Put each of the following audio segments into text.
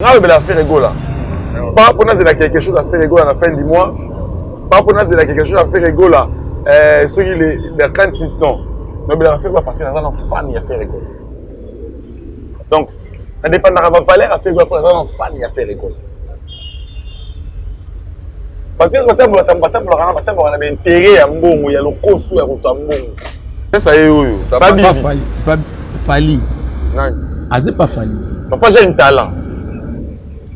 Nga lobela Ferre Gola. Pas pour nazela quelque chose à Ferre Gola na fin du mois. Pas pour nazela quelque chose à Ferre Gola. Euh, soki le le 30 non. Nobela Ferre Gola parce que naza na fan ya Ferre Gola. Donc, na dépendaka ba valeur ya Ferre Gola pour naza na fan ya Ferre Gola. Bato nyonso batambolaka batambolaka na batambolaka na baintérêt ya mbongo ya lokoso ya kozwa mbongo. Pesa ye oyo. Babi. Fally. Nani? Aze pas Fally. Papa jeune talent.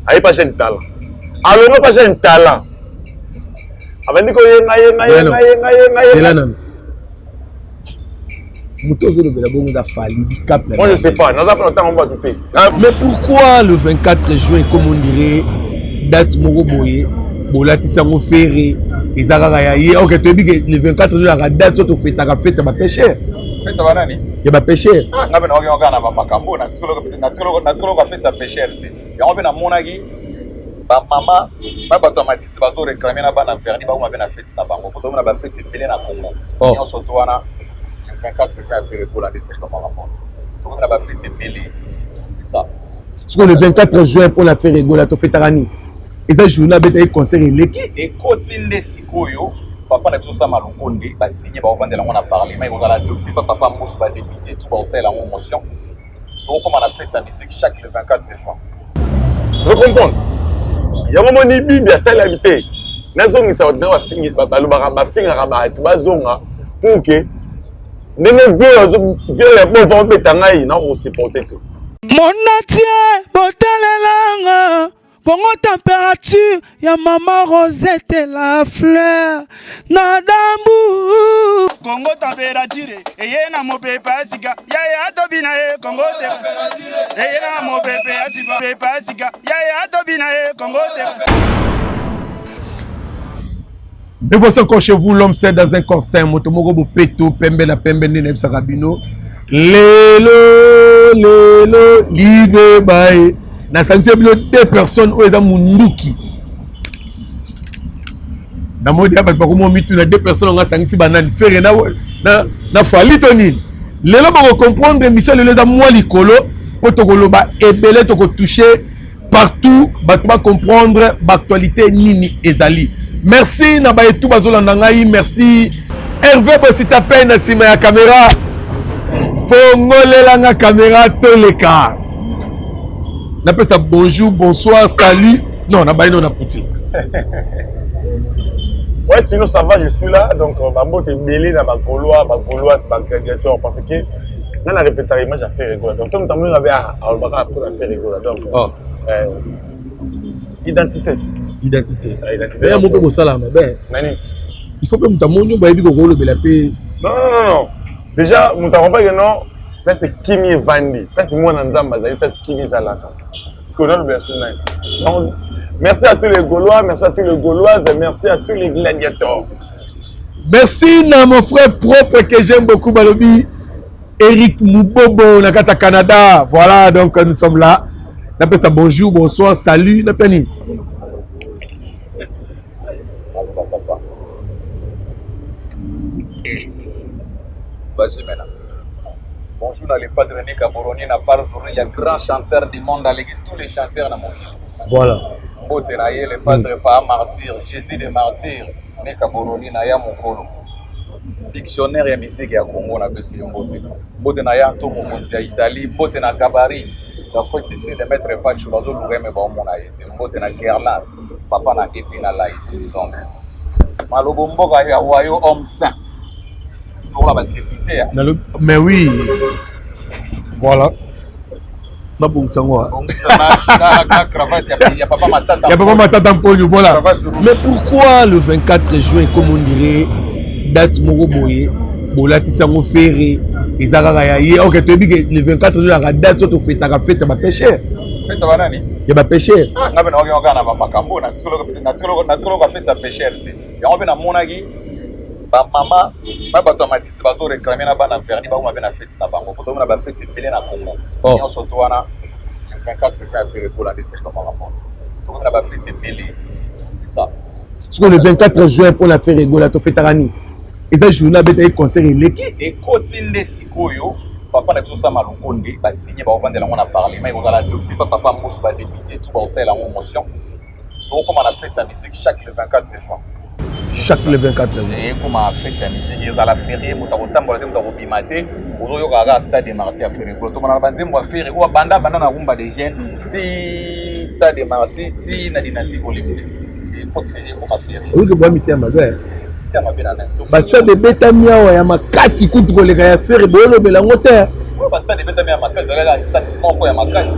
Aye pas jeune talent. Alongo pas jeune talent. Abandi ko yenga yenga yenga yenga yenga yenga. Nanu. Moto ozolobela bongo eza Fally bicap. Moi je sais pas, naza pona tango bato te. Mais pourquoi le 24 juin comme on dirait date moko boye bolatisi yango Ferre eza kaka ya ye ok toyebi ke le 24 juin ezalaka date oyo tofetaka fete ya bapêcheur fete ya banani ya bapêcheur ah, nga mpe naoki kaka na bamakambo natikoloko fete ya pêcheur te yango mpe namonaki bamama ba bato ya matiti bazo réclame na bana verni bakoma mpe na fete na bango po tomona bafete ebele na congo oh. nyonso to wana 24 juin ya Ferre Gola nde esalemaka moto tokomi na bafete ebele c'est ça. Sikoyo le 24 juin mpo na Ferre Gola tofetaka nini? Eza journée abetaki concert eleki. Ekoti nde sikoyo papa na biso Sama Lukonde basigne bakovandela yango na parlement ekozala adopte pa papa Mboso ba député tout bakosalela yango motion tokokoma na fete ya musique chaque le 24 juin. Ozo comprendre? Yango moni bibi atalaki te nazongisa bato na bafingi balobaka bafingaka bato bazonga pour que ndenge vieux ya bova obeta ngai nakosupporte te. Monatie botalelanga Congo température ya mama Rosette la fleur na dambu Congo température eye na mopepe ya sika yaya tobina ye Congo température eye na mopepe ya sika pepe ya sika yaya tobina ye Congo température. Et voici encore chez vous l'homme c'est dans un corps sain moto moko bopeto pembe na pembe nde nayebisaka bino lelo lelo libe baye nasangisi bino deux personnes oyo eza munduki namoni ya bato bakoma mituna deux personnes yango asangisi banani Ferre na, na, na Fally to nini lelo bokocomprendre émission lelo eza mwa likolo mpo tokoloba ebele tokotouche partout bato ba comprendre ba actualité nini ezali merci na baye tout bazolanda ngai merci Hervé Bosita pe na nsima ya kamera fongolela nga kamera toleka napesa bonjour bonsoir salut non nabayi no na poutine. Ouais, sinon ça va, je suis là. Donc, bambote ebele na ba Gaulois, ba Gauloises, ba gladiateurs parce que nga na répétaka image ya Ferre Gola. Donc, tout le monde avait alobaka pour la Ferre Gola. Donc, oh. identité. Identité. Ah, identité. Mais moko bosala mabe. Nani? Il faut pe moto amoni bayebi kokolobela pe. Non, non, non. Déjà, moto akompa que non, place kimi evandi, place mwana Nzambe azali, place kimi ezalaka. Parce que nalobela so nani. Donc, merci à tous les Gaulois, merci à tous les Gauloises, merci à tous les gladiateurs. Merci na mon frère propre que j'aime beaucoup balobi Eric Mubobo na kati ya Canada. Voilà, donc nous sommes là. Napesa bonjour, bonsoir, salut, napesa nini? Papa. Vas-y maintenant. Bonjour na le padre René Kaboroni na Parzouri, il y a grand chanteur du monde aleki tous les chanteurs na mokili. Voilà. Mbote na ye le padre pa martyr, Jésus de martyr, René Kaboroni na ya mokolo. Dictionnaire ya musique ya Congo na pesi ye mbote. Mbote na ya Anto mokonzi ya Italie, mbote na Kabari d'Afrique du Sud, maître Pacho bazoluka ye me baomona ye te. Mbote na Gerlin, papa na Epi na Laïs. Donc malobo mboka ya wayo homme saint. Lokola ba député ya. Mais oui. Voilà. Babongisa yango. Bongisa na na cravate ya papa Matata. Ya papa Matata Mponyo, voilà. Mais pourquoi le 24 juin comme on dirait date moko boye bolatisi yango Ferre eza kaka ya ye ok toyebi ke le 24 juin ezalaka date oyo tofetaka fete ya bapêcheur fete ya banani ya bapêcheur ah, nga mpe naoki kaka na bamakambo natikoloko fete ya pêcheur te yango mpe namonaki bamama ba bato ya matiti bazo réclame na bana verni bakoma mpe na fete na bango po tomona bafete ebele na congo oh. nyonso to wana 24 juin ya Ferre Gola nde esalemaka moto tokomi na bafete ebele c'est ça. Sikoyo le 24 juin mpo na Ferre Gola tofetaka nini? Eza journée abetaki concert eleki. Ekoti nde sikoyo. Papa na biso Sama Lukonde ba signer ba ovandela yango na parlement, ekozala adopté pa papa Mboso, ba député tout ba osalela yango motion. Tokokoma na fête ya musique chaque le 24 juin. Chaque le 24 juin. Ekoma fête ya musique, ezala férié, moto akotambola te, moto akobima te, ozoyoka kaka stade de martyr ya Ferre Gola. Tomonaka banzembo ya Ferre oyo banda banda na rumba des jeunes ti stade de martyr ti na dynastie volume 2. Ekoti deja ekoma férié. Oyoki boya mitema mabe. Mitema mabe na nani? Bastade ebetami awa ya makasi kutu koleka ya Ferre, boyolobela yango te. Oyo bastade ebetami ya makasi ezalaka stade moko ya makasi.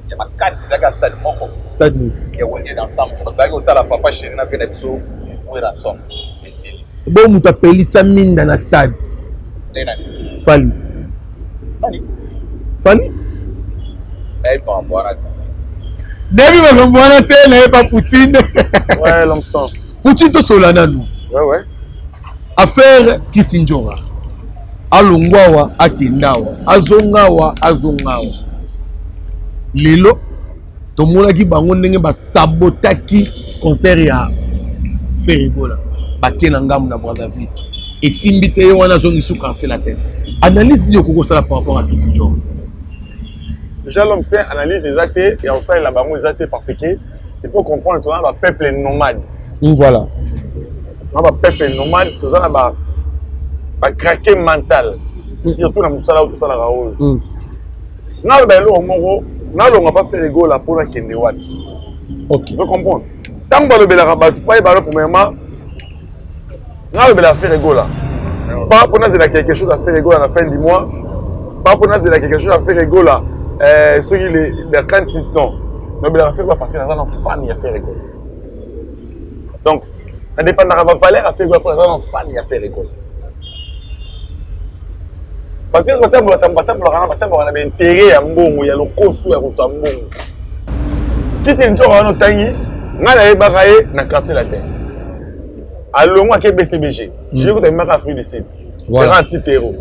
Ya makasi ezalaka stade moko. Stade nini? Ya Wenge d'ensemble. Bato bayaki kotala papa chéri na vie na biso Werrason. Esili. Bo moto apelisa minda na stade. Te nani? Fally. Nani? Fally? Nayebi makambo wana te. Nayebi makambo wana te, nayebi Poutine. Ouais, l'homme sang. Poutine tosola nanu. Ouais, ouais. Affaire Kisindjora. Alongwa awa akenda awa, azonga awa azonga awa. Lelo tomonaki bango ndenge basabotaki concert ya Ferre Gola, bake na ngambo na Brazzaville, esimbi te, ye wana azongi sous quartier latin. Analyse nini okoki kosala par rapport à Kisindjora? Déjà l'homme c'est analyse eza te ya kosalela bango eza te, parce que il faut comprendre toza na ba peuple nomade. Voilà. Toza ba peuple nomade, toza na ba ba craqué mental, surtout na mosala oyo tosalaka oyo. Naloba eloko moko, nalonga pa Ferre Gola mpo nakende wapi? Ok. Ozo comprendre? Ntango balobelaka bato bayeba no, premièrement nalobela Ferre Gola pas mpo nazela quelque chose à Ferre Gola na fin du mois, pas mpo nazela quelque chose à Ferre Gola soki le 30, non. Nalobelaka Ferre Gola parce que naza na fan ya Ferre Gola. Donc nadépendaka bavaleur ya Ferre Gola mpo naza na fan ya Ferre Gola. Bato nyonso batambolaka batambolaka batambolaka na baintérêt ya mbongo, ya lokoso ya kozwa mbongo. Kisi Njora wana otangi, ngai nayebaka ye na Quartier Latin. Alongo ake BCBG, je kuta mimaka Afrique du Sud. Voilà. C'est un petit héros.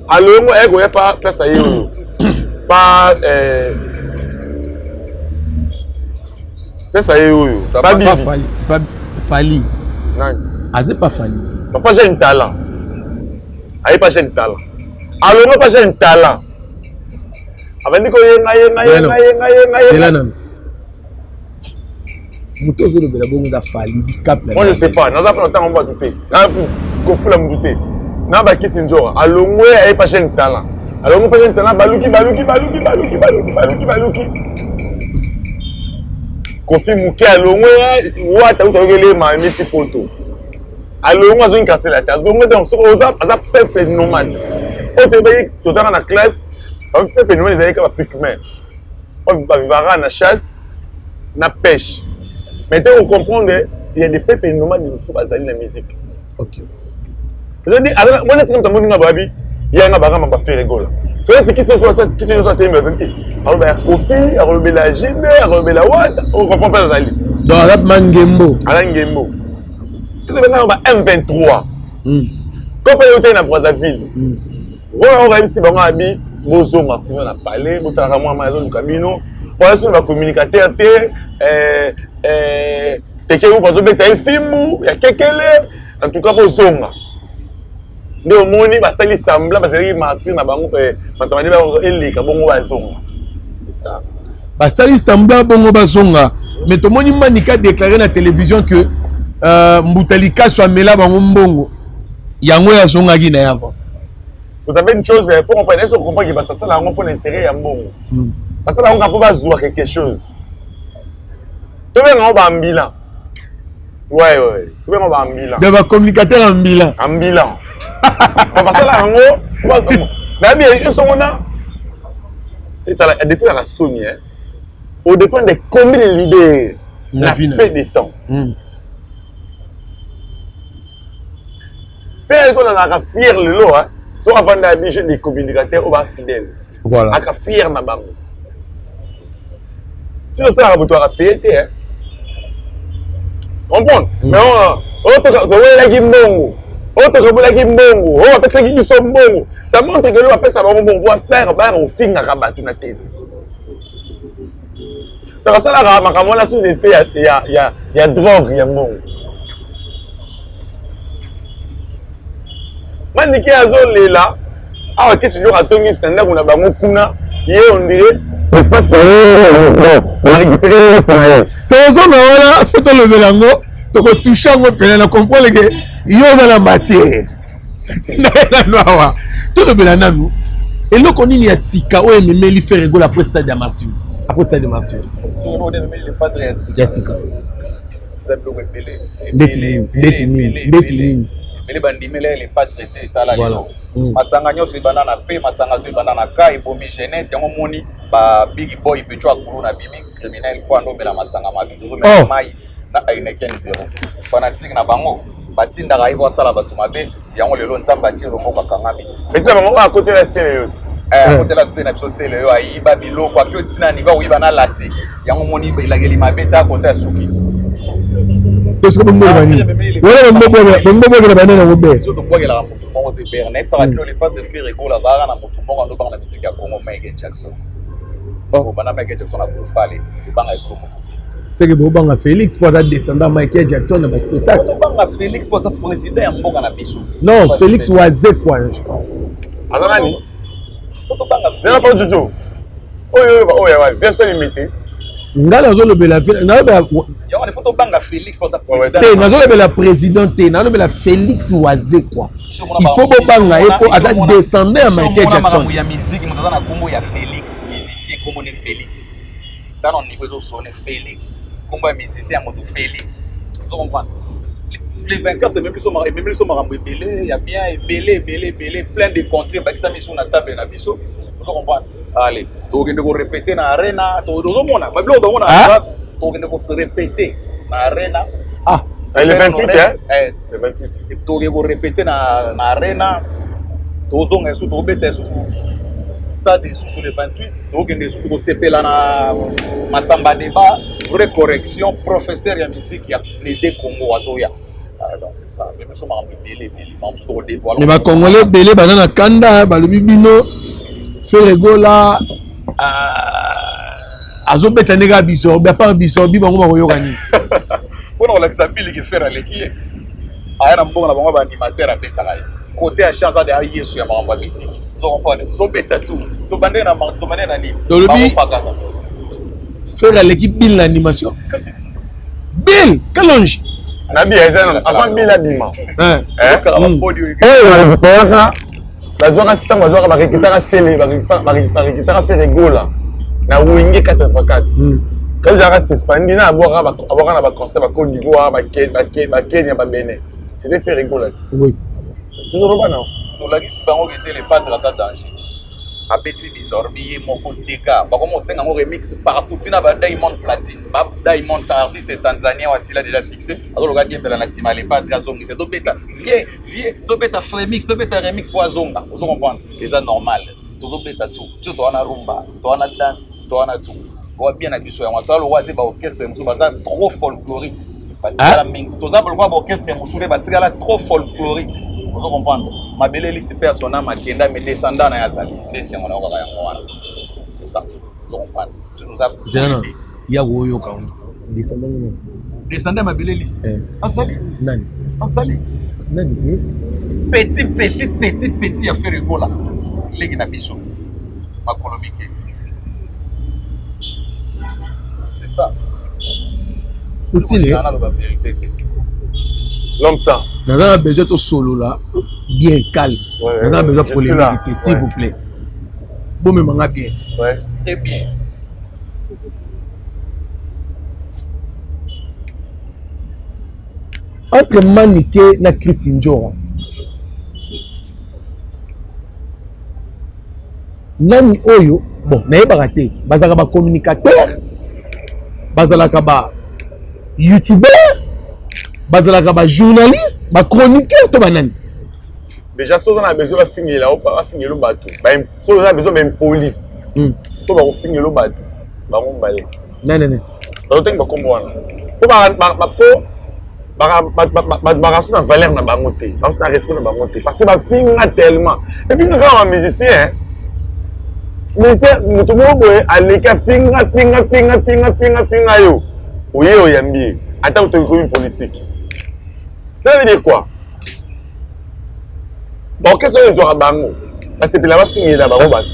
Alongo aye koya pa place aye oyo pa place aye oyo pa Pas bibi. Fally, pas Fally. Nani? Aze pas Fally. Papa jeune talent. Aye pa jeune talent. Alongo pa jeune talent. Abandi koyenga yenga yenga yenga yenga Zela yenga. nanu. Moto ozolobela bongo eza Fally bicap. Moi je sais pas, naza mpona ntango bato te. Na kofula mutu te. Na bakisi Nzora, alongwe aye pa jeune talent. Alongwe pa jeune talent, baluki baluki baluki baluki baluki baluki baluki. Kofi Muke alongwe wata uta yokele mami ti poto. Alongwe azongi quartier latin. Alongwe donc soki oza aza peuple nomade. Oyo toyebaki totanga na classe, ba peuple nomade ezalaki kaka ba pygmées. Oyo bavivaka na chasse na pêche. Mais te comprendre, il y a des peuples nomades mosusu bazali na musique. Ok. Ezali mwana tika moto amoni nga babi ya nga bakama ba Ferre Gola. So eti kisi nyonso kisi nyonso atemi babi aloba ya Kofi, akolobela JB, akolobela Wata, on comprend pas azali. Donc aza mangembo. Aza ngembo. Tout ebengaka ba M23. Kope yo te na Brazzaville. Oyo oyebisi bango abi bozonga kuna na palais, botalaka mwa mai azoluka bino. Po azo ba communicateur te, teke uko azobeta ye fimbu ya kekele, en tout cas bozonga. Nde omoni basali semblant bazalaki martyr na bango, masamba nde bango eleka bongo bazonga. C'est ça. Basali semblant bongo bazonga. Mais tomoni Manika déclaré na télévision que Mbuta Likasu amela bango mbongo. Yango ya zongaki na ye avant. Vous avez une chose, il faut comprendre, est-ce qu'on comprend que basala yango pour l'intérêt ya mbongo? Basala yango mpo bazwa quelque chose. Tobenga yango ba ambulant. Ouais, ouais. Tobenga yango ba ambulant. De ba communicateur ambulant. Ambulant. Ba basala yango, nayebi esongo na etala défaut ya Sony, hein. Au défend de combien de leaders na peu de temps. Ferre Gola azalaka fier lelo, hein. So avanda ya biso des communicateurs oyo ba fidèle. Voilà. Aka fier na bango. Ti osalaka moto aka paye te, hein. Comprendre? Mais oyo towelaki mbongo, oyo tokabolaki mbongo, oyo bapesaki biso mbongo. Ça montre que lelo bapesa bango mbongo po bayaka bayaka kofingaka bato na TV. Donc asalaka makambo wana sous effet ya drogue ya mbongo. Manike azolela. Awa Kisi Djora azongisi na ndako na bango kuna, ye on dirait espace na ye na récupérer eloko na ye. Tozonga wana fo tolobela yango, tokotouche yango mpena na comprendre ke yo oza na matière. Naye nanu awa tolobela nanu eloko nini ya sika oyo ememeli Ferre Gola après stade ya Martyrs, après stade ya Martyrs ya sika. Ndeti nini? Ndeti nini? Ndeti nini? Ebele bandimela ye le padre te. Tala lelo masanga nyonso ebanda na p, masanga to ebanda na k, ebomi jeunesse yango. Moni ba big boy pecho akulu na bimi criminel po andomela masanga mabe. Tozomela mai na Heineken zero. Fanatique na bango batindaka ye po asala bato mabe yango. Lelo Nzambe atie loboko, akangami. Etina bango oyo akotela sele yo. Akotela mpe na biso sele oyo ayiba biloko, api otina niveau akoyiba na lase yango. Moni elakeli mabe te, akota ya suki. Tosiko bombokela nini wana? Bombokela banene yango be. Tobwakelaka motu moko te bere. Nayebisaka bino, le padre Ferre Gola azalaka na motu moko andobanga na musique ya Congo, Michael Jackson. Banda Michael Jackson akufale, tobanga esomo. Seke bobanga Félix mpo aza descendant Michael Jackson na baspectacle? Tobanga Félix mpo aza président ya mboka na biso. Non, Félix Wazekwa, je crois. Aza nani? Tobanga Zela mpo juju oyo oyo ya wapi? Version limité. Nga nazolobela yango, faut tobanga Félix mpo aza président. Te, nazolobela président te, nazolobela Félix Wazekwa. Il faut bobanga ye mpo aza descendant ya Michael Jackson. Ya musique, moto aza na nkombo ya Félix, musicien nkombo ne Félix, tala niveau ezosone. Félix, nkombo ya musicien ya moto Félix, ozo comprendre? Le 24 ememi biso makambo ebele ya bien, ebele ebele ebele, plein de contrées bakisa miso na table na biso, ozo comprendre? Allez, tokende korépéter na arena, tozomona babiloko bango na tokende korépéter na arena. Ah. Le 28, hein? Le 28. Tokende korépéter na arena, tozonga lisusu, tokobeta lisusu stade lisusu le 28. Tokende lisusu kosepela na Masamba Débat, vraie correction, professeur ya musique ya les deux Congo azoya. Donc c'est ça, mais biso makambo ebele ebele, makambo mosusu tokodévoile. Mais bacongolais ebele baza na kanda, balobi bino Ferre Gola azobeta ndenge ya biso, apart biso bi bango bakoyoka nini? Mpona kolakisa biliki, Ferre aleki ye, aya na mbongo na bango baanimateur abetaka ye côté ya chance, aza yesu ya makambo ya musique, ozocomprendre? Tozobeta tout, tobandeki na marti, tobandeki na nini. Tolobi kaka. Ferre aleki Bill na animation. Kasi Bill Kalonji. Nabi eza avant Bill abima oyo bazwaka ntango bazwaka barekitaka sele, barekitaka Ferre Gola na Wenge 4x4. Kasi ezalaka suspendi na abwaka na baconcert baCôte d'Ivoire, baKenya, baBenin, c'était Ferre Gola ti tozoloba na. Tolakisi bango kete le padre aza danger, abeti bisorbi ye moko dega, bakoma kosenga yango remix partout, ntina ba Diamond Platine, ba Diamond artiste tanzanien asila déjà succès, azoloka diembela na nsima le padre azongisa. Tobeta vie vie, tobeta remix, tobeta remix po azonga, ozo comprendre? Eza normal, tozobeta tout biso, toza na rumba, toza na danse, toza na tout owa bien na biso. Yango toza lokwa te baorchestre mosusu baza trop folklorique, batikala mingi. Toza lokwa baorchestre mosusu te, batikala trop folklorique, ozo comprendre? Mabele elisi mpe ya sona makenda, mais descendant na ye azali nde esengo na yo kaka yango wana, c'est ça, ozo comprendre? Toza Zela ya koyoka yango, descendant nini? Descendant ya mabele elisi asali. Nani? Asali. Nani? Petit petit petit petit ya Ferre Gola, leki na biso, makolo mike, c'est ça. Utile. Naloba vérité te. L'homme ça. Naza na besoin tosolola bien calme, naza na besoin polémique te, s'il vous plaît, bomemanga bien. Ouais. Très bien. Entre Manike na Chris Njora, nani oyo? Bon, nayebaka te, bazalaka bacommunicateur, bazalaka ba youtubeur, bazalaka bajournaliste, bachroniqueur to banani? Déjà soki oza na besoin bafingela, bafingela bato. Soki oza na besoin baimpoli to bakofingela bato, bango mibale. Nani nani? Bazotengi bakombo wana po bato bakaso na valeur na bango te, baso na respect na bango te, parce que bafinga tellement. Et puis kaka bamusicien, musicien moto moko boye aleki, afinga finga finga finga finga finga yo, oye oyambi ye, ata otokomi politique. Ça veut dire quoi? Baorchestre oyo ezwaka bango. Basepela bafingela bango bato.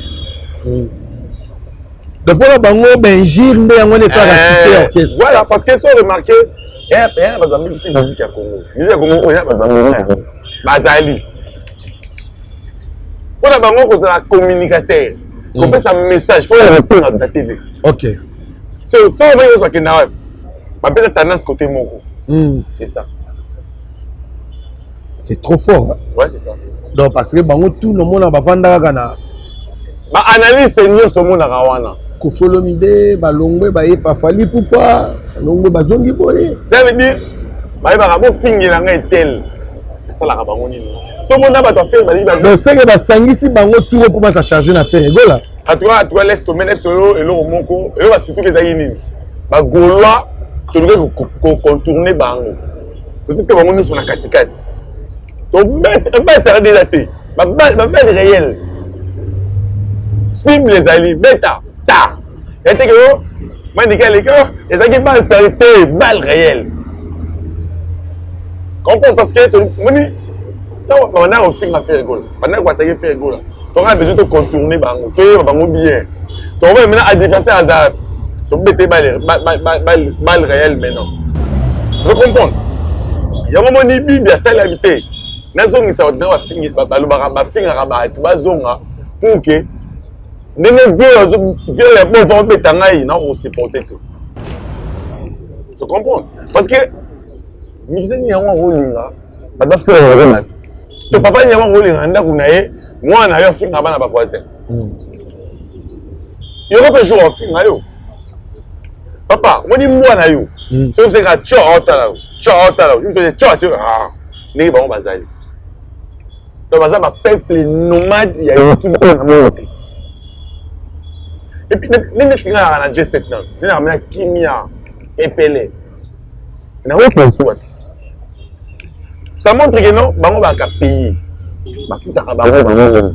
Donc mpona bango, bainjure nde yango wana esalaka succès ya orchestre. Voilà, parce que so remarqué, eya bato bamibisi musique ya Congo, musique ya Congo oyo, bato bamemi yango bazali mpona bango kozala communicateur, kopesa message, faut répondre na TV. So so bango nyonso bakenda wapi? Bapesa tendance côté moko. C'est ça. C'est trop fort, hein? Ouais, c'est ça. Donc parce que bango tout nomona bavanda kaka na Baanalyste nyonso omonaka wana, Koffi Olomide, balongwe, bayepa Fally Ipupa, balongwe, bazongi boye. Ça veut dire bayebaka bofingela ngai tel asalaka bango nini. So mona bato affaire balingi ba Donc seke basangisi bango tour mpo baza charge na Ferre Gola. En tout cas, laisse tomber, laisse. Oyo eloko moko eloko basurtout ezalaki nini? Bagaulois, toluki kocontourner bango, totika bango nyonso na katikati, tobetaka déjà te babale réel, cible ezali beta ta eteke o mandiki aleki o ezalaki balle perdue te, balle réelle. Comprendre, parce que moni ntango bandaka kofinga Ferre Gola, bandaka koattaquer Ferre Gola, tonga besoin tocontourner bango, toyeba bango bien. Tokoba maintenant adversaire aza, tobete balle réelle maintenant. Ozo comprendre? Yango moni bibi atalaki te, nazongisa bato ndenge balobaka, bafingaka bato, bazonga pour que ndenge vieux ya bon va obeta ngai na kosupporter te. Tu comprends? Parce que musicien yango akolinga bato bafingaka bato to papa yango akolinga ndako na ye, mwana na yo afinga bana bavoisin yoko mpe jour afinga yo papa, omoni mbwa na yo soki oseka tio, aotala yo tio, aotala yo tio tio. Ndenge bango bazali, donc baza bapeuple nomade ya YouTube oyo na mongo te. Et puis ndenge tingalaka na G7 nano, nde nakamena kimia epele nango wapi? Ça montre que non, bango baka pays bafutaka bango bango.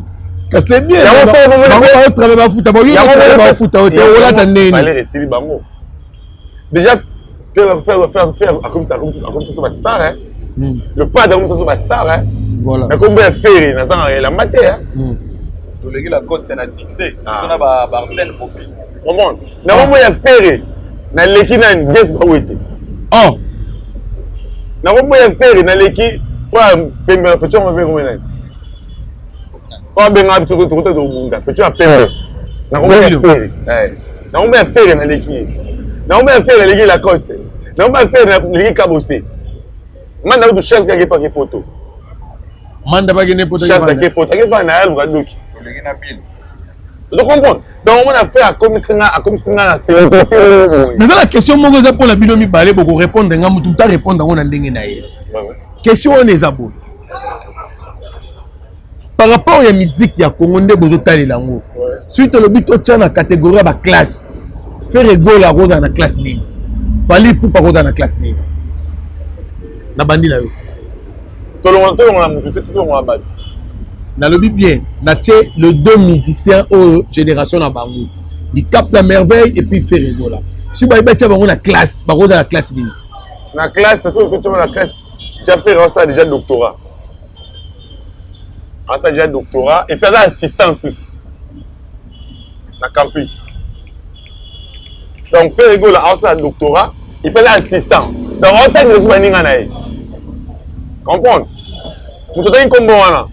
C'est bien, bango baotravaille, bafuta bafuta te, olata ndeni. Valeur esili bango déjà. Faire faire faire faire akomisa so bastar, hein. Le padre akomisa so bastar, hein. Voilà. Nakombo ya Ferre nazangaka elamba te, hein. Toleki Lacoste na succès biso na barsène popi. Comprendre, nakombo ya Ferre naleki nani? Ges Bawete. Oh. Nakombo ya Ferre naleki oyo pembe na petit yango mpe nani oyo abengaka biso tokota tobunda, petit ya pembe. Nakombo ya Ferre, nakombo ya Ferre naleki ye, nakombo ya Ferre naleki Lacoste, nakombo ya Ferre naleki Kabose Manda kutu chance kaka epaki poto. Manda bakende poto. Chance ake poto, ake fana na ye aluka doki. Toleki na bile. Ozo comprendre? Donc omona Ferre akomisi nga na mais eza na question moko eza mpona bino mibale, bokorépondre nga, mutu mutu arépondre yango na ndenge na ye. Question wana eza boye: par rapport ya musique ya Congo nde bozotalela yango, soki tolobi totya na catégorie ya baclasse, Ferre Gola akozala na classe nini? Fally Ipupa akozala na classe nini? Na bandi na yo. Tolongola motu te, tolongola bato. Nalobi bien, natie le deux musiciens oyo génération na bango, Dicap la Merveille et puis Ferre Gola, si bayebi batia bango na classe, bakozala na classe nini? Na classe, totia na classe ja Ferre asala déjà doctorat, asala déjà doctorat et puis aza assistant susu na campus. Donc Ferre Gola asala doctorat et puis aza assistant, donc aotangela so baninga na ye. Comprendre, moto otangi nkombo wana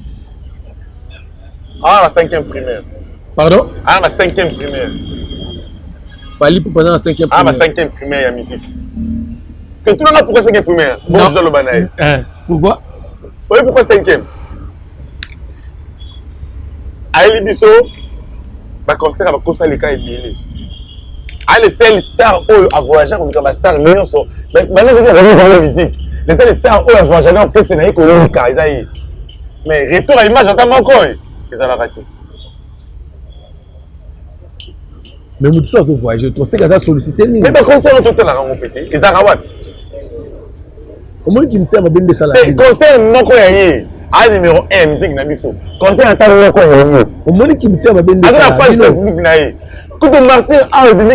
aza na cinquième primaire. Pardon? Aza na cinquième primaire. Fally Ipupa aza na cinquième? Aza na cinquième primaire ya musique. Tunanga pourquoi cinquième primaire. Bon, ozaloba na ye. Pourquoi? Oye, pourquoi cinquième? Ayeli biso baconcert ya bakosa leka ebele, le seul star oyo avoyage koluka bastar nyonso banaa musique, le seul star oyo avoyage na orchestre na ye koluka eza ye, mais retour ya image ata moko oyo ezalaka te. Mais motu so azovoyage, toseka aza sollicité mingi. Mais baconcert totalaka yango mpe te, ezalaka wapi? Omoniki motema mabe nde esala. Concert moko ya ye, a numéro 1 musique na biso, concert ata moko ya ye. Omoniki motema mabe nde. Aza na page Facebook na ye kutu, Martyr awa ebimi,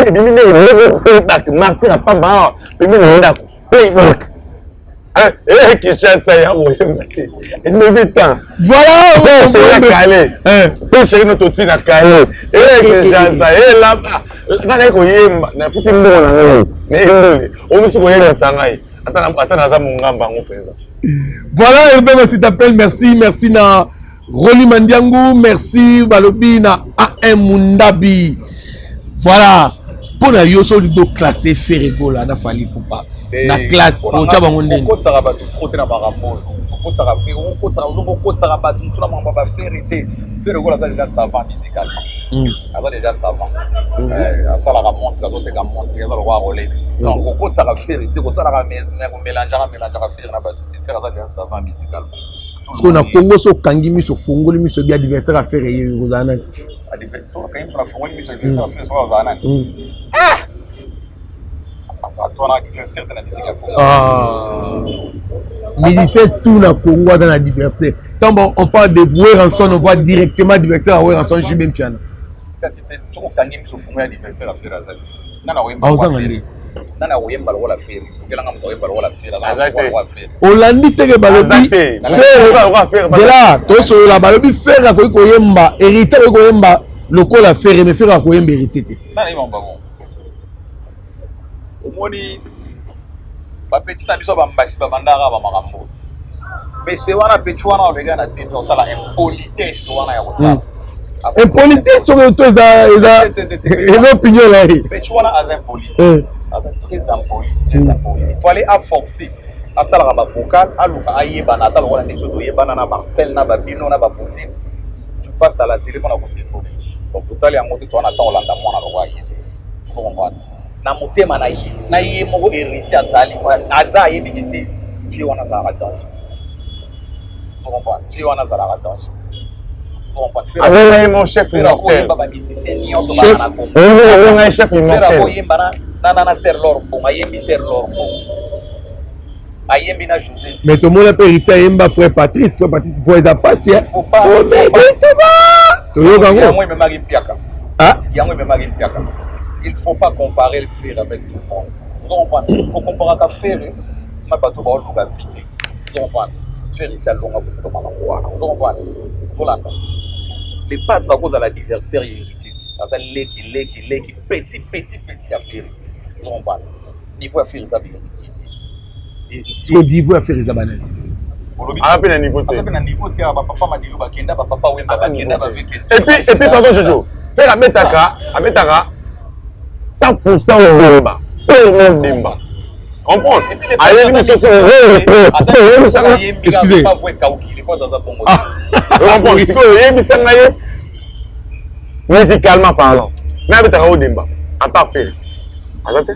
ebimi ndenge playback, Martyr apamba awa pembeni na ndako, playback. Eh, Kinshasa ya koyemba te depuis temps. Voilà, chéri kale. Pe chéri no toti na kale. Eh Kinshasa, eh là nga naye koyemba nafuti mbongo na ngai nayemboli omisi koyebisa ngai ata naza mongamba yango mpenza. Voilà, Hervé Massi t'appelle, merci, merci na Roli Mandiangu, merci balobi na AM Mundabi. Voilà. Mpo na yo soki olingi oclasse Ferre Gola na Fally Ipupa na classe otya bango ndenge? Okotisaka bato trop te na makambo oyo. Okotisaka Ferre, okotisaka ozongo okotisaka bato mosusu na makambo ya ba Ferre te. Ferre Gola aza déjà savant musicalement. Aza déjà savant. Asalaka montre, azoteka montre, aza lokola Rolex. Donc okotisaka Ferre te, kosalaka komelangeaka melangeaka Ferre na bato te. Ferre aza déjà savant musicalement. Parce que na Congo so okangi miso, ofongoli miso bi adversaire ya Ferre ye kozala nani? Adversaire okangi miso, nafongoli miso, adversaire ya Ferre soki azala nani? Aza wana adversaire te na musique ya Congo. Ah. Musicien tout na Congo aza na adversaire. Tant on parle de Werrason, on voit directement adversaire ya Werrason, JB Mpiana. Kasi te, soki okangi miso ofungoli, adversaire ya Ferre aza te. Nani akoyemba Aozanga lokola nde. Ferre? Nani akoyemba lokola Ferre? Okelanga moto akoyemba lokola Ferre aza Aza na te. lokola Ferre. Olandi teke Aza balobi te. Ferre Aza Ferre. Zela tosolola, balobi Ferre akoki koyemba, Héritier akoki koyemba lokola Ferre, mais Ferre akoyemba Héritier te. Nani ayemba bango? Omoni bapeti na biso bambasi babandaka bamakambo pese wana, peti wana oleka na te, osala impolitesse wana ya kosala. Impolitesse soki to eza opinion na ye. Peti wana aza impoli, aza très impoli, très impoli. Il fallait aforcer, asalaka bavocal, aluka ayebana ata lokola ndenge soki toyebana na Marcel na babino na bapoutine. Tu passes à la télé mpona kodécoller, donc totali yango te. Towana ntango olanda mwana lokola ye te, faut comprendre na motema na ye, na ye moko Héritier azali aza ayebiki te. Vie wana azalaka danger, faut comprendre, vie wana azalaka danger, faut comprendre. Aza ye mon chef immortel. Koyemba bamusicien nyonso Chef. bana na Congo. Oyo ngai chef immortel. Koyemba na Ser Lor Mbongo, ayembi Ser Lor Mbongo, ayembi na José. Mais tomona mpe Héritier ayemba frère Patrice. Frère Patrice voix eza pasi. Faut pas. Toyoka yango. Yango ememaki mpiaka. Ah. Yango ememaki mpiaka. Il faut pas comparer le Ferre avec tout le monde, ozo comprendre? Okomparaka Ferre na bato baoluka vie te, ozo comprendre? Ferre esi alonga kotuka makambo wana, ozo comprendre? Ozolanda le padre akozala adversaire ya Héritier te. Aza leki, leki, leki, petit, petit, petit ya Ferre, ozo comprendre? Niveau ya Ferre eza Héritier te. Héritier Niveau ya Ferre eza banani? Aza mpe na niveau te. Aza mpe na niveau te. Ya bapapa Madilu bakenda, bapapa Wemba bakenda, baveke. Et puis pardon Jojo, Ferre abetaka 100% odemba, oyo odemba, comprendre, ayebi biso so. Excusez. Comprendre sikoyo, oyebisanga ye musicalement parlant, mais abetaka odemba ata Ferre aza te.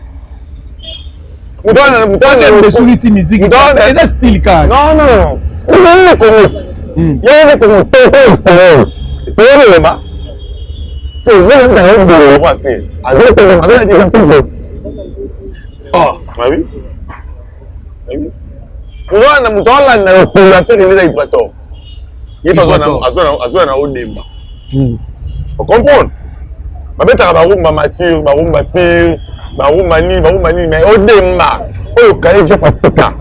Esulisi musique eza style kaka. Non, non, non, Congo ye Congo toyelema. C'est vrai, na Ferre aza na différence. Oh, bah oui. Wana moto alanda lokola Ferre nde eza Ibrator. Ye mpe azwa na odemba, ocomprendre? Babetaka barumba mature, barumba pure, barumba nini, barumba nini, mais odemba oyo kaye Jeff atika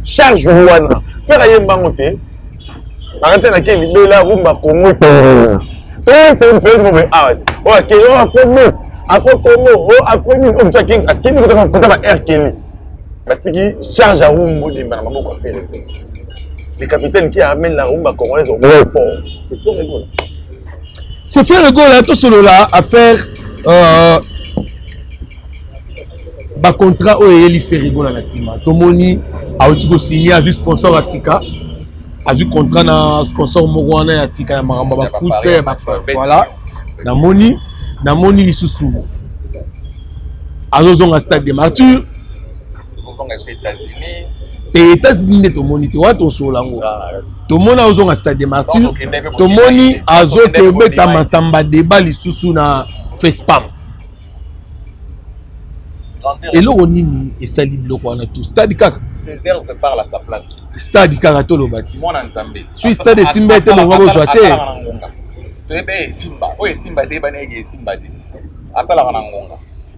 charge wana, Ferre ayembango te. Bakati nake libela rumba Congo toyesa une période moko awa oyo akei oyo afrobeat, afro Congo, oyo afro nini, oyo mosu akei kota ba R Kelly, batiki charge ya rumba odemba na maboko ya Ferre. Le capitaine qui amène la rumba congolaise au port, c'est Ferre Gola. C'est Ferre Gola. Tosolola affaire bacontrat oyo eyeli Ferre Gola na nsima. Tomoni awuti kosigne, azwi sponsor ya sika, azwi contrat na sponsor moko wana ya sika ya makambo ya bafoot. Voilà, namoni lisusu azozonga Stade de Martyr te. États-Unis nde tomoni te wana, tosolola yango. Tomoni azozonga Stade de Martyr, tomoni azokobeta masamba deba lisusu na Fespam. Eloko nini esali biloko wana? Tu stade kaka. Césaire parle à sa place. Stade kaka toloba ti. Mwana Nzambe. Soki stade esimba ete longa bozwa te. Asalaka na ngonga. Toyebi esimba oyo esimba te, yebani eke esimba te. Asalaka na ngonga.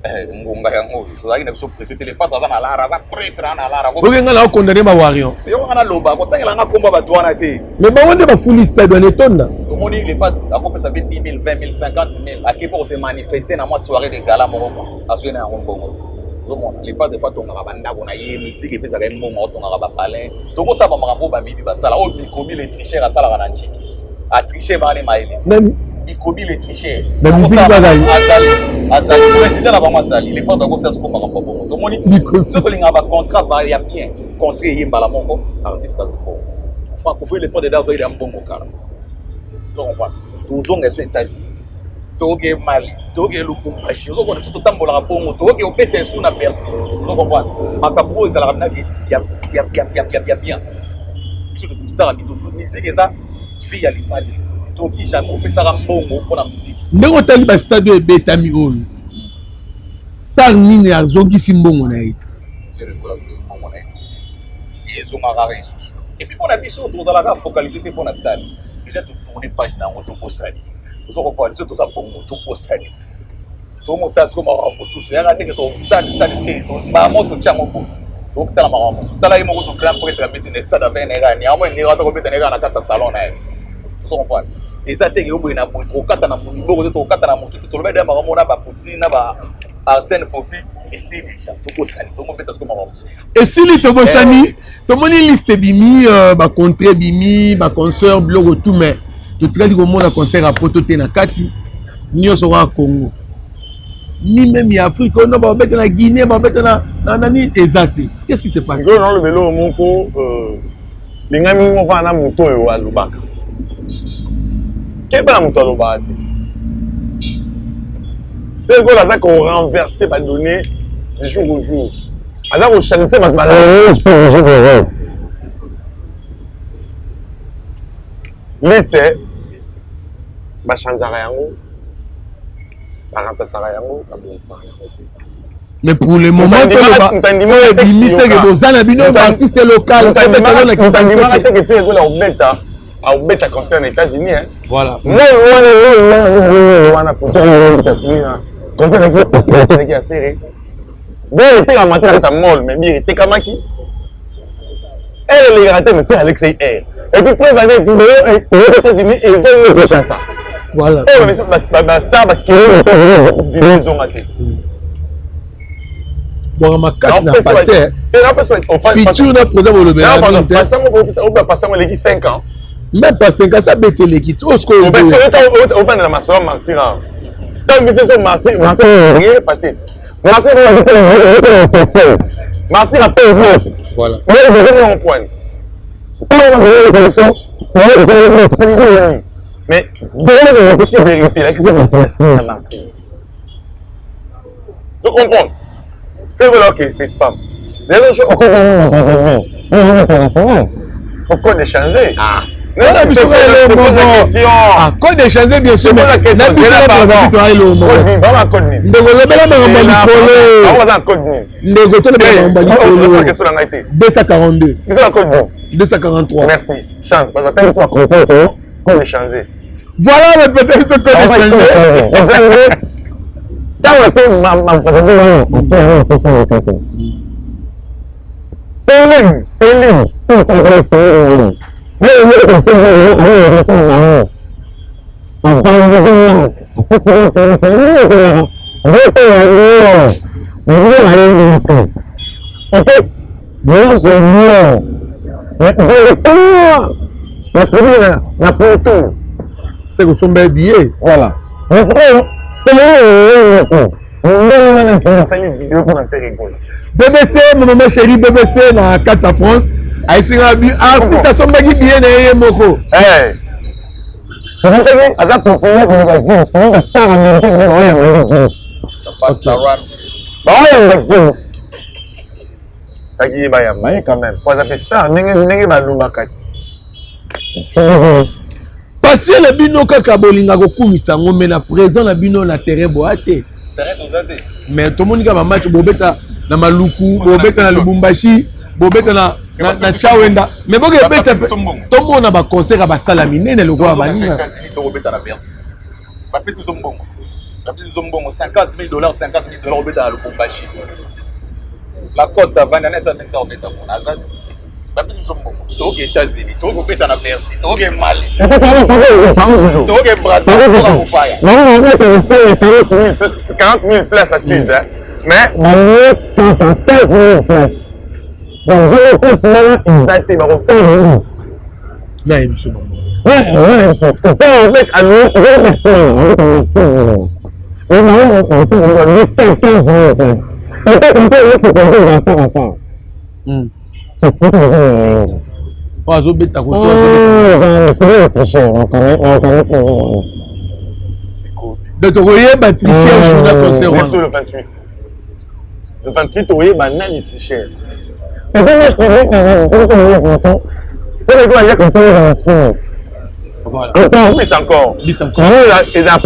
Eh, ngonga yango oyo tozalaki na biso presse te. Le Padre aza na lara, aza prêtre na lara. Oke nga na okondane ba warrior. Yo nga naloba kotangela nga komba bato wana te. Mais bango nde bafuli stade wana etonda. Tomoni le Padre akopesa mpe 10 000, 20 000, 50 000, ake mpo kose manifeste na mwa soirée de gala moko kwa azwi na yango mbongo. Ozomona le Padre fa atongaka bandako na ye, misike epesaka ye mbongo, atongaka bapalin. Tokosala bamakambo oyo bamiyibi basala, oyo Bikobi le tricheur asalaka na nciki, atriche bana mayele te. Bikobi le tricheur na musique kaka ye. Azali, azali président na bango, azali le Padre akosala siko makambo ya bongo. Tomoni soki olingaka bacontrat ba ya bien, contrat eye mbala moko, artiste azwi mbongo. Francophonie, le Padre azwaki ya mbongo kala. Tocomprendre, tozonga eso États-Unis, toke Mali, toke Lubumbashi, ozokona biso totambolaka bongo, tokoki obeta esu na Bercy. Ozocomprendre, makambo oyo ezalaka minaki ya bien. Biso totala musique eza vie ya Le Padre, toki jamais opesaka mbongo mpona musique. Ndenge otali bastade oyo ebetami oyo, star nini azongisi mbongo na ye? Mbongo na ye ezongaka kaka lisusu. Et puis mpona biso tozalaka focalisé te mpona stade. Déjà totourne page na yango, tobosani. Oza comprendre, biso toza bongo, tobosani, tomota siko makambo mosusu yaka ndenge to stade stade te, mbala totya yango boye, tokotala makambo mosusu. Tala ye moko to grand prêtre abeti na stade avec neka ni yango ndenge ata kobeta neka na kati ya salon na ye. Ozo comprendre, eza te yo boye na boye, tokokata na liboko te, tokokata na motu te. Toloba ede makambo na bapoutine na ba Arsène Popi esili déjà, tokosani, tomobeta siko makambo mosusu. Esili, tobosani. Tomoni liste ebimi, bacontrats ebimi, baconcert, biloko tout, mais totikali komona concert ya poto te na kati nyonso kaka Congo, ni même ya Afrique oyo babeta na Guinée, babeta na nani, eza te. Qu'est-ce qui se passe? Ngolo naloba eloko moko, lingami moko wana, moto oyo alobaka, keba na moto alobaka te. Ferre Gola aza korenverser badonnées du jour au jour, aza kochange bato bala liste, bachangeaka yango, baremplaçaka yango, babongisaka yango te. Mais pour le moment, toloba ebimiseke boza na bino baartiste local. Mutandimaka te ke Ferre Gola obeta, aobeta concert na États-Unis. Voilà. Wana concert ezalaki ya Ferre, bière etekama te na kati ya mall, mais bière etekamaki, aire elekaka te, mais Ferre alekisaki aire. Et puis preuve ane États-Unis ezongi Kinshasa. Voilà. Oyo bastar bakende ezonga te. Bwaka makasi na passé, futur na présent, bolobela mingi te. Pasango eleki 5 ans. Même pas 5 ans, ça beti eleki ti oyo sikoyo. Ofandela masolo martyr awa, ntango biso so martyr, martyr rien passé, martyr, martyr ape. Voilà. Point. Mais vérité lakisi na martyr, tu comprends? Fais voilà, ok, c'est spam. Lelo code échangé. Ah. Wana biso moko code échangé, bien sûr, mais na biso na eloko moko. Ndeko, lobela makambo ya likolo. Ndeko, tolobela makambo ya likolo. 242, 243. Merci. Chance parce que code échangé. Voilà le peut-être code échangé. Ntango ete Céline, Céline, Céline, en fait, moi je meurs. Na poto. C'est kosomba billet. Voilà. Nasali video mpona Ferre Gola. BBC, ma maman chérie BBC na kati ya France ayesinga bi artiste asombaki billet na ye moko. Aza populaire koloba Gims, bastar américain baoyamba Gims. Pastor Rams. Baoyamba Gims, taki ye bayamba ye quand même po aza mpe star ndenge ndenge balobaka ti. Pasie na bino kaka bolinga kokumisa yango, mais na présent na bino na terrain boya te. Terrain toza te. Mais tomoni kaka bamatch bobeta na Maluku, bobeta na Lubumbashi, bobeta na Chawenda, mais boke ebeta tomona baconcert ya basala minene lokola baninga. États-Unis, tokobeta na Bercy, bapesi biso mbongo. Bapesi biso mbongo 50 000 dollars, 50 000 dollars obeta na Lubumbashi. Lacoste avandi ana esa ndenge obeta kuna aza bapesi biso mbongo tokoke États-Unis, tokoki kobeta na Bercy, tokoke Mali, tokoke Brazza, tokoka kopaya. 40 000 places assises, hein. Mais eza te bakotala Na biso bango. Oyo azobeta koto donc tokoyeba tricheur jour ya concert wana. Le 28, le 28 oyeba nani tricheur. Voilà. Bis encore. Bis encore. Eza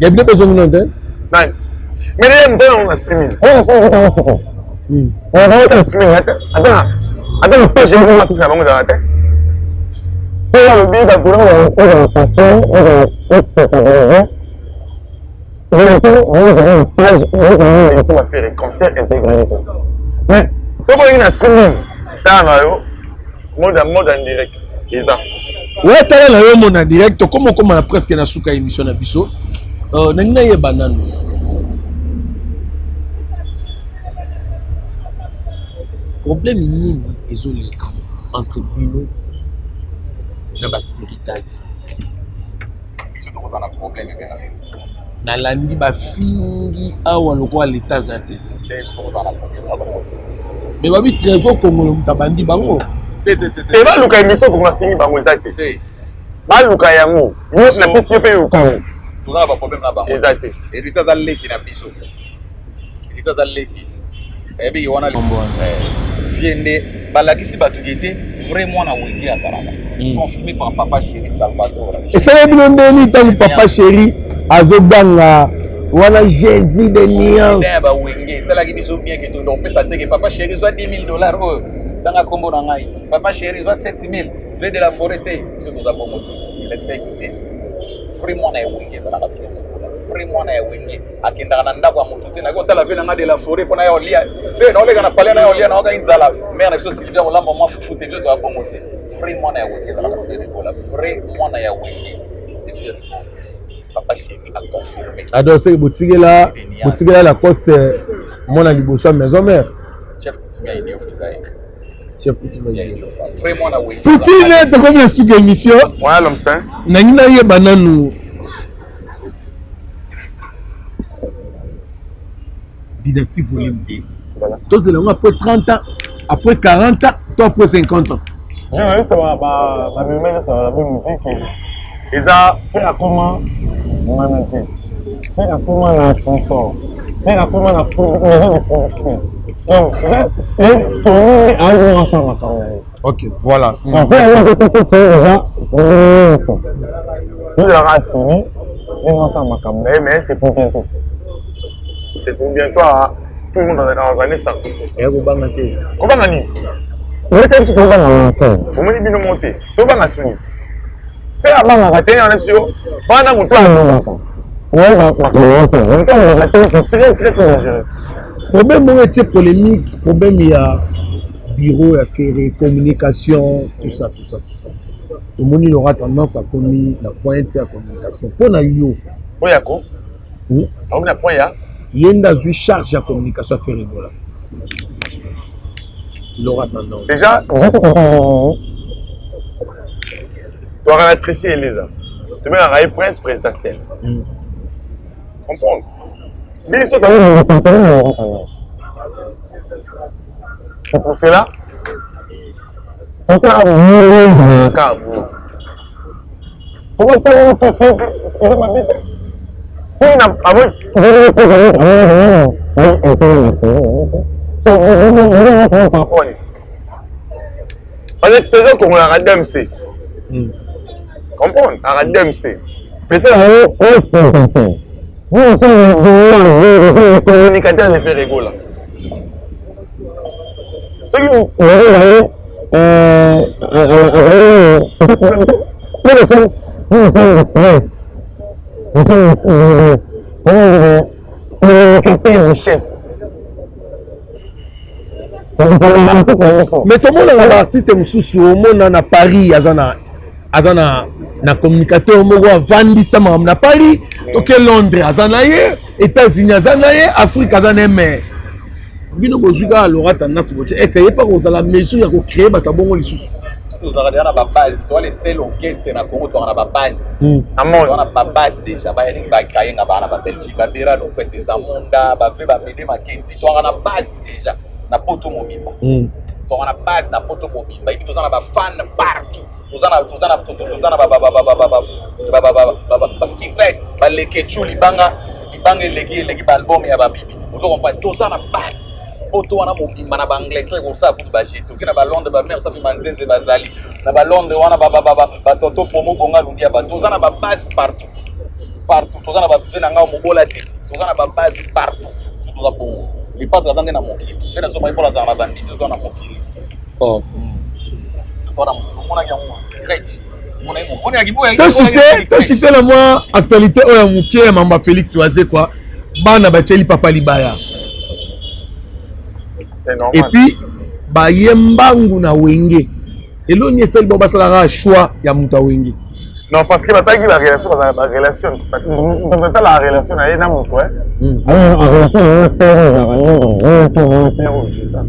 Ya bino mpe ezongi nano te. Nani mais nde moto yango na streaming, ata na page moko matisa na bango ezala te. Mpo alobi bato concert intégralité, mais soki olingi na streaming, tala na yo mode mode en direct eza. Oya tala na yo mona direct. Tokoma okoma na presque na suka ya émission na biso. Nangi nayeba nano problème nini ezoleka entre bino na baspiritas. Biso tokozala na problème ebe na Nalandi bafingi awa lokola leta aza te. Te, biso tokozala na problème na bango te. Mais babi Trésor Kongolo moto abandi bango. Te, te, te, te. E baluka émission kongo afingi bango eza te. Te. Baluka yango nyonso na pesi yo mpe yoka yango. Toza na baproblème na bango. Eza te. Héritier aza leki na biso, Héritier aza leki, ayebiki wana vie nde balakisi bato ke te vrai mwana Wenge azalaka confirmé par Papa Chéri Salvatore. Esala bino ndeni ntango Papa Chéri azoganga wana Jésus de nuance? Ya bawenge esalaki biso bien ke topesa teke Papa Chéri zwa 10 000 dollars oyo, tanga nkombo na ngai. Papa Chéri zwa 7 000, vrai de la forêt te. Biso toza bongo te, elakisaki te vrai mwana ya Wenge ezalaka Ferre Gola. Vrai mwana ya Wenge akendaka na ndako ya motu te. Naki kotala ve na nga de la forêt mpo na ya olia ve naoleka na palais na ya olia naokaki nzala, mare na biso Sylvia kolamba mwa fufu te. Biso toya bongo te. Vrai mwana ya Wenge ezalaka Ferre Gola. Vrai mwana ya Wenge, c'est Ferre Gola. Papa Chéri a confirmé. Ado seke botikela Lacoste mwana liboso ya Maison Mère. Chef coutumier ya Idiofa eza ye. Chef coutumier. Ya Idiofa, vrai mwana Wenge. Poutine, tokomi na suka émission. Voilà l'homme saint. Nangi nayeba nanu Dynastie volume 2. Voilà. Tozela yango après 30 ans, après 40 ans to après 50 ans? Journaliste, bamema nyonso na bonne musique eza mpe akoma manager, mpe akoma na sponsor, mpe akoma na maison de production. Donc Sony nde aoki asala makambo na ye. Ok, voilà. Mpe yango azopesa Sony eza nyonso, tozalaka Sony ndenge asala makambo na ye. Mais c'est pour bientôt, c'est pour bientôt. Ah, tout le monde organise ça. Eya kobanga te. Kobanga nini? Oyesa biso tobanga te. Omoni bino mo te, tobanga Soni mpe abangaka te. Wana sio wana moto alobaka moto alobaka te, c'est très très très dangereux. Problème moko etie polémique, problème ya bureau ya Ferre, communication, tout ça, tout ça, tout ça. Tomoni il aura tendance akomi na pointe ya communication mpo na yo. Oyo yako akomi na point ya Ye nde azwi charge ya communication ya Ferre Gola, il aura tendance. Déjà toaka na Tracy Eleza, tobengaka ye prince présidentiel. Comprendre biso. C'est pour cela tosalaka boulot. Eza mabe te. Tina abo. Parce que toza kongolaka DMC, comprendre aka DMC communicateur de Ferre Gola. Soki Nous sommes des princes. Nous sommes des communicateurs de chef. Mais tomonaka baartiste mosusu, omona na Paris aza na aza na na communicateur moko avandisa makambo na Paris, toke Londres aza na ye, États-Unis aza na ye, Afrique aza na ye. Mais bino bozwi kaka Laura Tendance, botie exe ye mpa kozala mesure ya kocréer bato ya bongo lisusu. Tozalaka deja na babase, toa le seul orchestre na Congo toaka na babase. Amon. Toa na babase déjà, bayalingi bakayenga baa na baBelgique, babera lopete zamunda bave bamede makenzi. Toaka na base déjà na Poto mobimba. Toaka na base na Poto mobimba, epi toza na bafan partout, toza na bafivete, balekecu libanga libanga eleki eleki baalbum ya babibi. Ozo comprendre, toza na base Poto wana mobimba, na baAngleterre kosala kutu bagete, oke na baLondres, bamare safi manzenze bazali na baLondres wana, batonto promo bonga lungi ya bato. Toza na babase partout partout, toza na bave na ngai mobola teti, toza na babase partout. So toza bongo, lipatre aza nde na mokili mpe nazomaki mpola azala na bandimi, toza na mokili. Oh. Toza na mokili, omonaki yango crèche. Toshite na mwa actualité oyo ya moke ya mamba Félix Wazekwa. Bana batieli papa libaya. C'est normal. Et puis baye mbangu na Wenge, eloni esali bango basalaka choix ya moto ya Wenge? Non, parce que batalaki barelation, bazala barelation, batala la relation na ye na moto. En relation na père, C'est ça.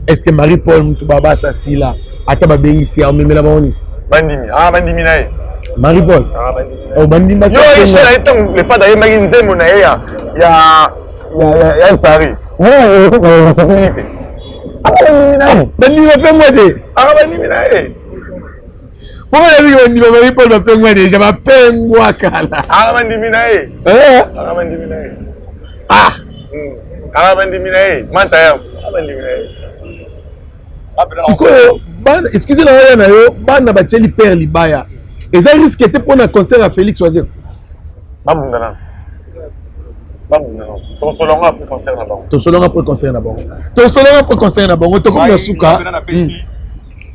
Est ce que Marie Paul moto baba asasila, ata babengisi ya omemela bango nini? Bandimi, ah, bandimi na ye. Marie Paul. Ah, bandimi na ye. Oh, bandimi. Yo Richel aye, ntango le padre ayembaki nzembo na ye ya Paris te, bandimi na ye. Bandimi bapengwa te. Aka bandimi na ye. Moko nabiki bandima Marie Paul bapengwa déjà, bapengwa kala. Aka bandimi na ye. Eh? Aka bandimi na ye. Ah. Aka bandimi na ye, manta ya aka bandimi na ye. Sikoyo bana, excuse na oya na yo, bana batieli père libaya, eza risque te mpona concert ya Félix Wazekwa? Babunda nano, babunda nano, tosolonga après concert na bango. Tosolonga après concert na bango, tosolonga après concert na bango. Tokomi na suka. Napesi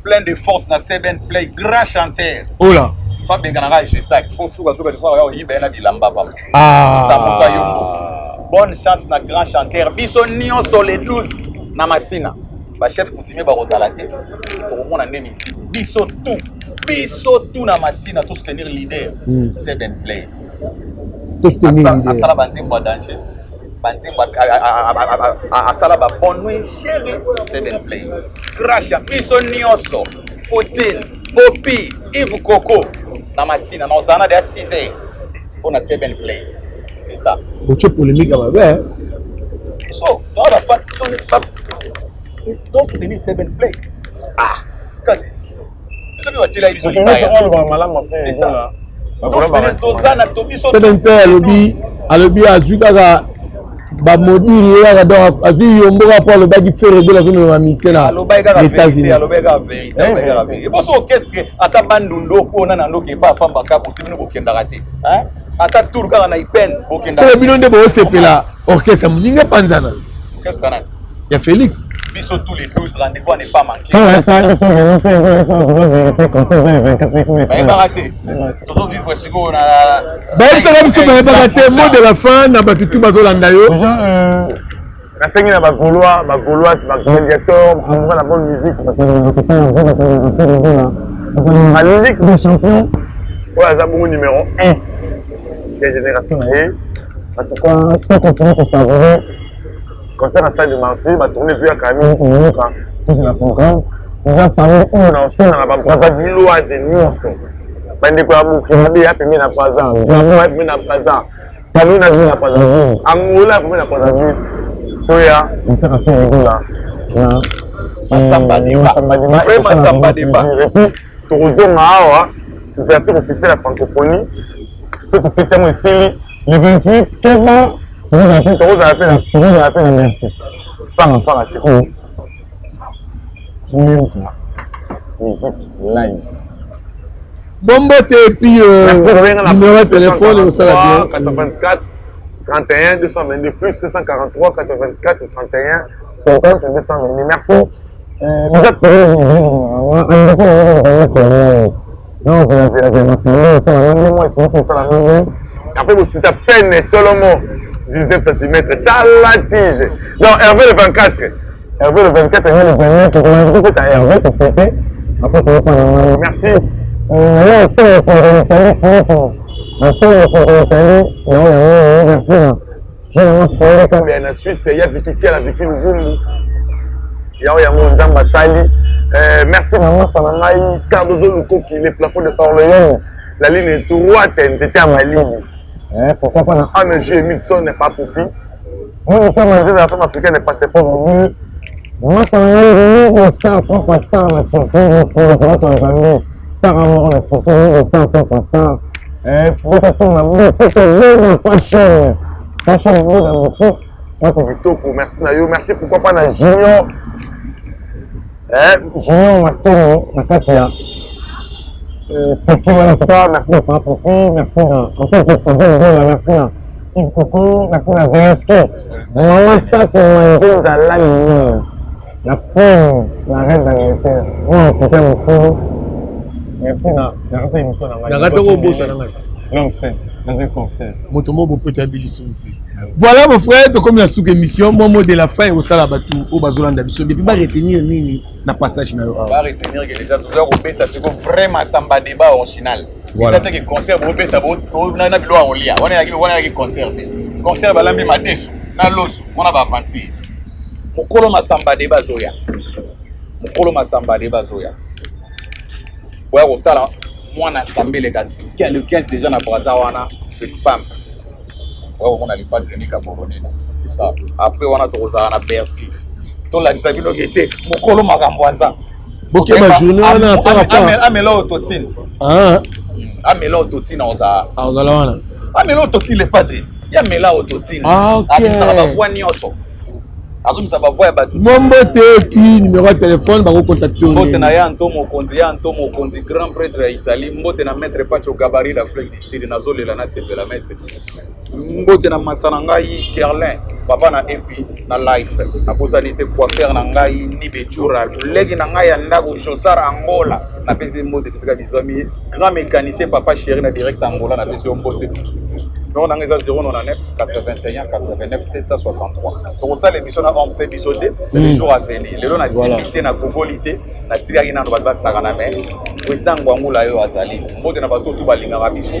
plein de force na Seven Play, grand chanteur. Ola. Fabenga jesak po sukasuka jesak oya oyiba ye na bilamba papa. Ah. Samuka yombo, bonne chance na grand chanteur. Biso nyonso le 12 na Masina, bachef coutumier bakozala te, tokomona nde misi biso tout, biso tout na Masina to soutenir leader Seven Play. Tosoutenir leader. Asala banzembo ya danger, banzembo asala ba bonne nuit chéri. Seven Play crash ya biso nyonso, Poutine, Popi, Yves Coco na Masina na ozala na deya 6 heures mpona Seven Play, c'est ça. Botie polémique ya mabe. Biso toa bafa to soutenir Seven Play. Ah, kasi biso mpe batiela ye biso libaya. C'est ça. Toza na to biso. Seven mpe alobi azwi kaka bamodiri ye kaka, donc azwi yombo kaka mpo alobaki Ferre Gola azomema mise na Alobaki kaka vérité. États-Unis. Alobaki kaka vérité, alobaki kaka vérité. Boso orchestre ata bandundu okona na ndoki epa apambaka bosi, bino bokendaka te. Hein? Ata tour kaka na ipene bokendaka. Seke bino nde boosepela orchestre moninga epanzana. Orchestre nani? Ya Félix. Biso tous les 12, rendez-vous à ne pas manquer. Bayebaka te, tozovivre sikoyo na Bayebisaka biso, bayebaka te. Mot de la fin na bato tu bazolanda yo. Nasengi na bagaulois, bagauloise, bagladiateur, amoureux la bonne musique, la musique des champions oyo aza bongo numéro 1 ya génération na ye. En tout cas, to continue kosavourer concert à Stade de Martyr, batourne ezoyaka mingi koyoka toute la programme. Eza sango oyo na osona na babrazavilloise nyonso, bandeko ya Burkinabe ya pembe na Braza, Gabon ya pembe na Braza, Cameroun ya pembe na Brazzaville, Angola ya pembe na Brazzaville, toya concert ya Ferre Gola na Masamba Débat. Vrai Masamba Débat. Et puis tokozonga awa, ouverture officielle ya Francophonie, soki topeti yango esili le 28 keba, tokozala mpe na merci fanga fanga. Sikoyo mimka musique live. Bombote et puis numéro ya téléphone ekosala bien. 84 31 222, plus 243 84 31 50 222. Merci. Après bosita pene tolomo 19 cm tala tige non Hervé le 24 Hervé le 24 Hervé le 29 tokolanda Hervé tofete après toyokana merci. Na Suisse ya Viki Kela Viki Luvumbu yao yango Nzambe asali. Merci na masa na ngai Cardozo Lukoki, le plafond de Orléans, la ligne droite nzete ya malili. Pourquoi pas na AMG Milton n'est pas popi. Monica Manzela, la femme africaine n'est passeport mobile. Masa na ngai Nico star propre star na Turquie, Nico Nzambe star moko na Turquie, Nico star propre star. Bota tonga boutique, fashion, fashion na boutique. Wapi kitoko, merci na yo, merci pourquoi pas na Junior. Junior Matemo na kati ya Turquie wana, en tout cas, merci na Papa Popi, merci na en fait le merci na Yves Koko, merci na Zelensky. Maman Sako Manzenza Lali la queen, la reine d'Angleterre. Moi, en tout cas, mokolo. Merci na na kasa émission na ngai. Na kata ko bosa na ngai. L'homme saint dans un concert. Moto moko bopeto ya biliso te. Voilà mon frère, tokomi na suka émission, mon mot de la fin osala bato oyo bazolanda biso depuis ba retenir nini na passage na yo awa. Ba retenir que déjà toza kobeta siko vraiment samba débat original. Voilà. Eza te ke concert bobeta na biloko ya kolia wana eyaki wana eyaki concert te. Concert balambi madesu na loso wana ba aventure. Mokolo masamba débat azoya. Mokolo masamba débat azoya. Boya kotala mwana Nzambe leka le 15 déjà na Brazza wana Fespam. Oya komona le padre Nika Boronina. C'est ça. Après wana tokozala na Bercy. Tolakisa bino ke te mokolo makambo aza. Bokeba journée wana afara afara. Amela autotine. Ah. Amela autotine ozala. Ah ozala wana. Amela autotine le padre. Ya mela autotine. Ah, ok. Abimisaka ba voix nyonso. Azomisa ba voix ya bato. Mwa mbote puis numéro ya téléphone bako contacter yo. Mbote na ya Anto Mokonzi, ya Anto Mokonzi, grand prêtre ya Italie. Mbote na maître Pacho Gabari d'Afrique du Sud, nazolela na sepela maître. Mbote na masa na ngai Kerlin, papa na Epi na life. Nabosani te coiffeur na ngai Nibe Chura, leki na ngai ya ndako Josar Angola. Napesi mbote bisika bizwami grand mécanicien papa chéri na direct Angola, napesi yo mbote. Numéro na ngai eza 099 81 89 763. Tokosala émission na homme c'est biso te, les jours à venir. Lelo na simbi te na gogoli te, natikaki nano bato basakana mais président Ngwangula yo azali. Mbote na bato tout balingaka biso.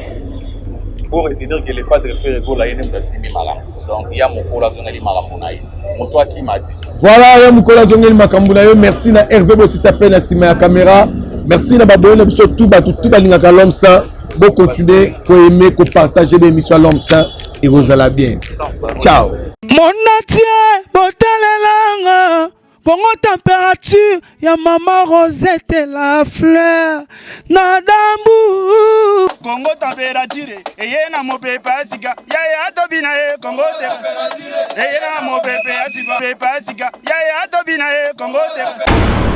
Pour retenir que le padre Ferre Gola ye nde moto asimbi malamu. Donc ya mokolo azongeli makambo na ye. Moto akima te. Voilà, ya mokolo azongeli makambo na yo. Merci na Hervé Bosita pe na sima ya caméra. Merci na baboye na biso tout bato tout balingaka l'homme saint. Bo continuer ko aimer, ko partager l'émission à l'homme saint et kozala bien. Ciao. Monatie botalelanga Congo température ya maman Rosette la fleur na dambu. Congo température eye na mopepe ya sika yaya tobina ye Congo température eye na mopepe ya sika yaya tobina ye Congo température.